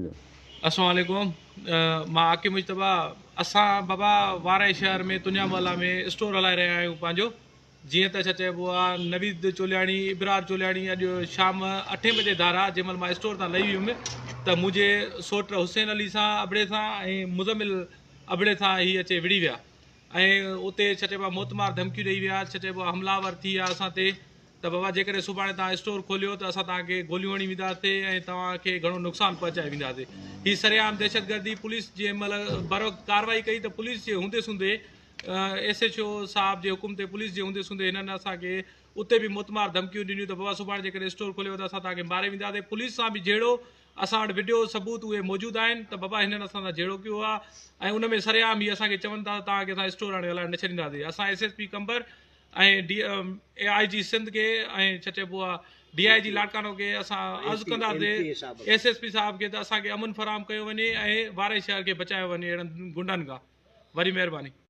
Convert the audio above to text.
السلام عليڪم مان عاقب مجتبيٰ اسان بابا وارهه شهر ۾ تنيا محلا ۾ اسٽور هلائي رهيا آهيون پنهنجو جيئن ته ڇا چئبو آ نويد چولياڻي ابرار چولياڻي اڄ شام اٺين بجي ڌارا جنهن مهل مان اسٽور تان لهي ويم ته منهنجي سوٽ حسين علي سان ابڙي سان ۽ مزمل ابڙي سان هي اچي وڙهي ويا ۽ اتي ڇا چئبو آ موتمار ڌمڪيون ڏئي ويا ڇا چئبو آ حمله آور ٿي ويا اسان تي ته بابا جيڪڏهن سڀاڻي توهان اسٽور کوليو ته اسان توهان کي گوليون هڻي وينداسين ۽ توهان کي گهڻو نقصان پهچائي وينداسين. هي سرعام دهشتگردي پوليس جنهن مهل بروقت ڪارروائي ڪئي ته پوليس جي هوندي سوندي ايس ايڇ او صاحب جي حڪم تي پوليس جي هوندي سوندي هنن اسان کي اتي به موتمار ڌمڪيون ڏنيون ته بابا سڀاڻي جيڪڏهن اسٽور کوليو ته اسان توهان کي ماري وينداسين پوليس سان به جهيڙو اسان وٽ وڊيو ثبوت اهي موجود آهن ته بابا هنن اسان سان جهيڙو ڪيو آهي ۽ ان ۾ سرعام هي اسان کي چون ٿا ته توهان کي اسان اسٽور هاڻي هلائڻ نه ڇڏينداسين اسان S S P Qambar ۽ D I جي سنڌ کي ۽ ڇا چئبو آ ڊي I جي لاڙڪاڻو کي اسان عرض ڪنداسي ايس ايس پي صاحب کي ته اسان کي امن فراهم ڪيو وڃي ۽ وارهه شهر کي بچايو وڃي اهڙن غنڊن کان وڏي مهرباني.